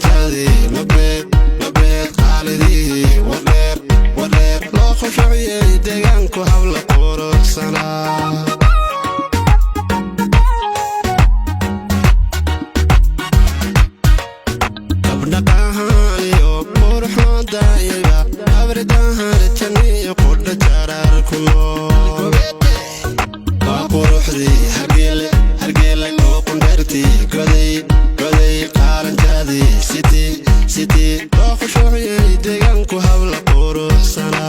Qalanjadii mabeed mabeed, qaalidii wadheer wadheer, loo khushuuciyey deegaanku habla quruxsanaa. Kabdhaqahaan iyo qurux loo daayayba, abridaharitaniyo qudha jaraar ku nool. Waa quruxdii Hargeele Hargeele, oo qundheertii Goday Goday, qaalanjadii City City, loo khushuuciyey deegaanku habla quruxsanaa.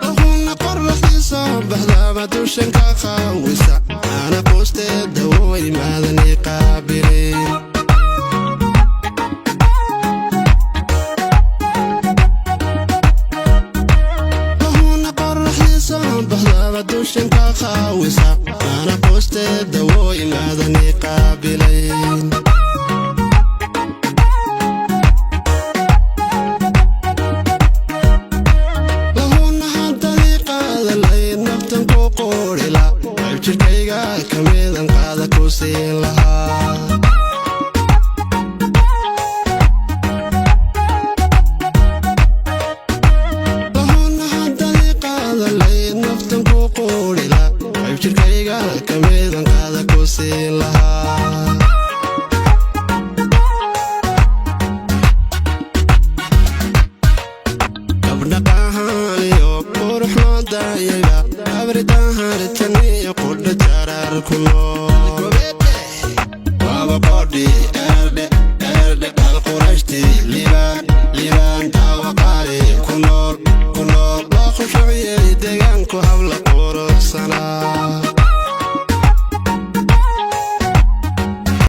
Ahuna qoraxdiisa baxdaaba dushan ka qaawisa, ana quusteeda way maadani qaabilin. Ahuna qoraxdiisa baxdaaba dushan ka qaawisa, ana quusteeda way maadani qaabilayn. Lahuna haddadii qaada layd naftan ku quurila, qayb jirkayga kamidan qaada ku siin lahaa. Lahuna haddadii qaada layd naftan ku quurila, qayb jirkayga kamidan qaada ku siin lahaa. Kabdhaqahaan iyo qurux loo daayayba, abridaharitaniyo qudha jaraar ku nool.